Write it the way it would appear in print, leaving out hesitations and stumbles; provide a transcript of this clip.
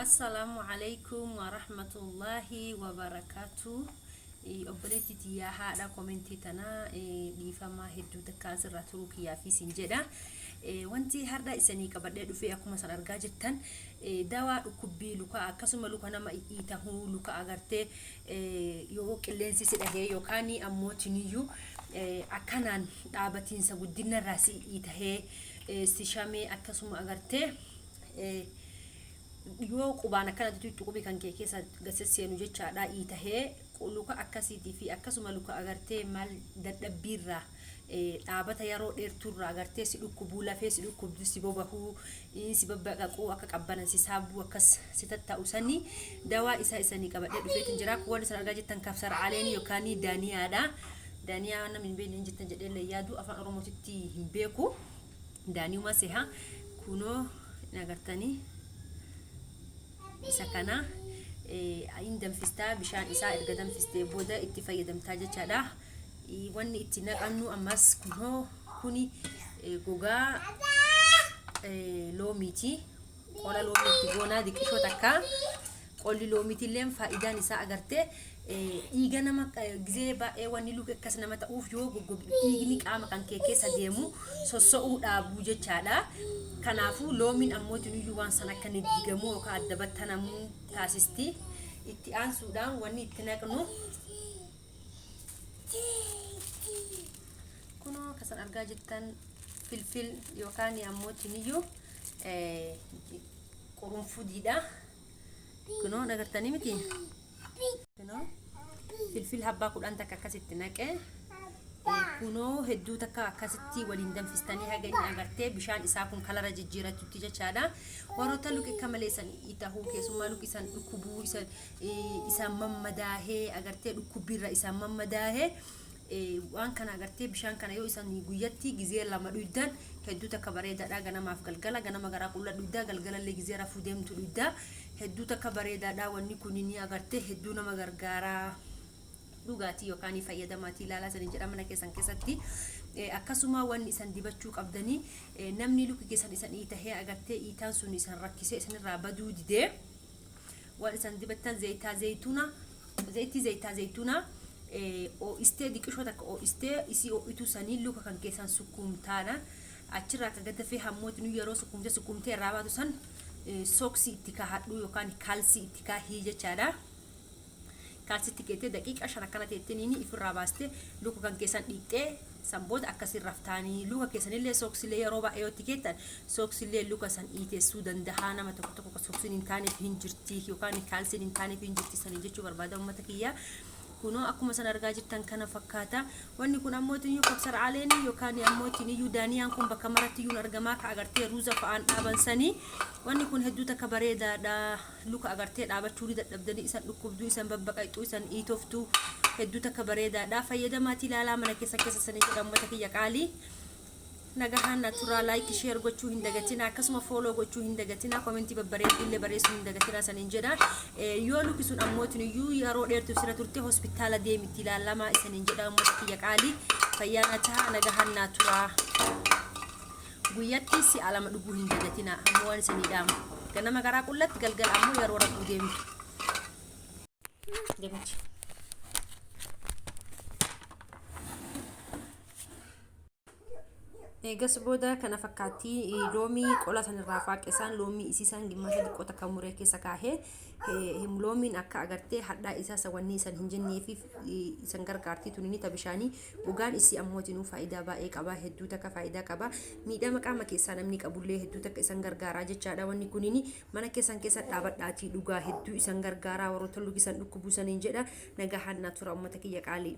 Assalaamu alaikum warahmatullaahi wabarakaatu. Obboleettii tiyyaa haadha komentii tanaa, dhiifama hedduu takka asirraa turuu kiyyaa fi sin jedha. Wanti har'a isanii qabadhee dhufee akkuma isan argaa jirtan dawaa dhukkubbii lukaa, akkasuma luka nama iitahuu, luka agartee yoo qilleensi si dhahee yookaan ammoo tiniyyuu akkanaan dhaabatiinsa guddinarraa si iitahee si shamee, akkasuma agartee yoo qubaan akkana tuttuqxu qubi kan kee keessa gad sesseenu jechaadha, iitahee luka akkasiitii fi akkasuma luka agartee maal dadhabbiirraa dhaabata yeroo dheertuurraa agartee si dhukkubuu, lafee si dhukkubdu, si bobahuu, si babbaqaquu, akka qabbanan si saabbuu, akkas si tattaa'u sanii dawaa isaa isanii qabadhee dhufeetiin jira. Kun isan argaa jirtan kabsar aleenii yookaan daaniyaadha. Daaniyaa namni hin beekne hin jirtan jedhee illee yaadu, afaan Oromootitti hin beeku. Daaniyuma seha. Kunoo hin agartanii, isa kana hin danfistaa, bishaan isaa erga danfistee booda itti fayyadamtaa jechaadha. Wanni itti naqannu ammas kunoo kuni gogaa loomiiti. Qola loomii itti goonaa diqishoo takka. Qolli loomiitillee faayidaan isaa agartee dhiiga nama gizee baay'ee wanni luka akkas nama ta'uuf yoo dhiigni qaama kan kee keessa deemu sosso'uu dhaabuu jechaadha. Kanaafuu loomiin ammoo iyyuu waan san akka inni diigamuu yookaan adda battanamuu taasisti. Itti aansuudhaan wanni itti naqnu kunoo akkasan argaa jirtan filfil yookaan ammoo iyyuu qurunfudiidha. Kunoo agartanii miti? Kunoo filfil habbaa 10 takka akkasitti naqe. Kunoo hedduu takka akkasitti waliin danfistanii haga inni agartee bishaan isaa kun kalara jijjiiratutti jechaadha. Warroota luqi akka malee isan itahuu, keessumaa luqi isan dhukkubuu, isan mammadaahee agartee dhukkubbiirra isan mammadaahee, waan kana agartee bishaan kana yoo isan guyyatti gizee lama dhuydan hedduu takka bareedaadha. Ganamaaf galgala, ganama garaa qulla dhuydaa, galgalallee gizee rafuu deemtu dhuydaa, hedduu takka bareedaadha. Wanni kun ni agartee hedduu nama gargaaraa, dhugaatii yookaan fayyadamaatii ilaalaa sanii jedha mana keessan keessatti. Akkasuma wanni isan dibachuu qabdanii, namni luki keessan isan iitahee agartee iitaan sun isan rakkisee isanirraa baduu didee, waan isan dibattan zayitaa zayituuna, zayitii zayitaa zayituunaa oo'istee, diqishoo takka oo'istee, isii oo'ituu sanii luka kan keessan sukkuumtaadha. Achirraa akka gadafee hammooti nu yeroo sukkuumtee sukkuumtee irraa baatu san sooksii itti kaahadhu yookaan kaalsii itti kaahii jechaadha. Kaalsitti keettee daqiiqaa 5 akkana teettee niini ifirraa baastee luka kan keessan dhiqxee, san booda akkasiin raftaanii luka keessanillee sooksilee yeroo baay'ee yoo itti keettan sooksilee luka san dhiitessuu danda'a. Nama tokko tokko sooksiin hin taaneef hin jirti yookaan kaalsiin hin taaneef hin jirti sanii jechuu barbaada uummata kiyyaa. Kunoo akkuma san argaa jirtan kana fakkaata. Wanni kun ammoo iyyuu kabsar aleenii yookaan ammoo iyyuu daaniyaan kun bakka maratti iyyuu argamaa, ka agartee ruuza fa'aan dhaaban sanii. Wanni kun hedduu takka bareedaadha. Luka agartee dhaabachuu ni dadhabdanii, isan dhukkubduu, isan babbaqayxuu, isan iitoftuu, hedduu takka bareedaadha. Fayyadamaatii ilaalaa mana keessa keessa sanii jedha uummata kiyya qaalii. Nagahaan na turaa, like, share gochuu hin dagatina, akkasuma follow gochuu hin dagatina, komentii babbareedduu illee barreessuu hin dagatina saniin jedha. Yoo luki sun ammootin iyyuu yeroo dheertuuf sira turte hospitaala deemitti ilaalamaa isaniin jedha uummata kiyya qaalii. Fayyaa na taha, nagahaan na turaa. Guyyatti si'a lama dhuguu hin dagatina. Ammoo waan isanii dhaamu, ganama garaa qullatti, galgala ammoo yeroo rafuu deemtu. Deemachi. Eegas booda kana fakkaatti loomii qola sanirraa faaqesaan, loomii isiisan gimmaasha xiqqoo takka muree keessa kaahee, loomiin akka agartee hadhaa isaa isa wanni isan hin jenneefi isan gargaartii tunini ta bishaanii. Gogaan isii ammootinuu faayidaa baay'ee qaba, hedduu takka faayidaa qaba. Miidhama qaama keessaa namni qabullee hedduu takka isan gargaaraa jechaadha. Wanni kunini mana keessan keessa dhaabadhaatii dhugaa, hedduu isan gargaaraa warroota lugisan dhukkubuu saniin jedha. Nagahaan na tura uummata kiyya qaalii.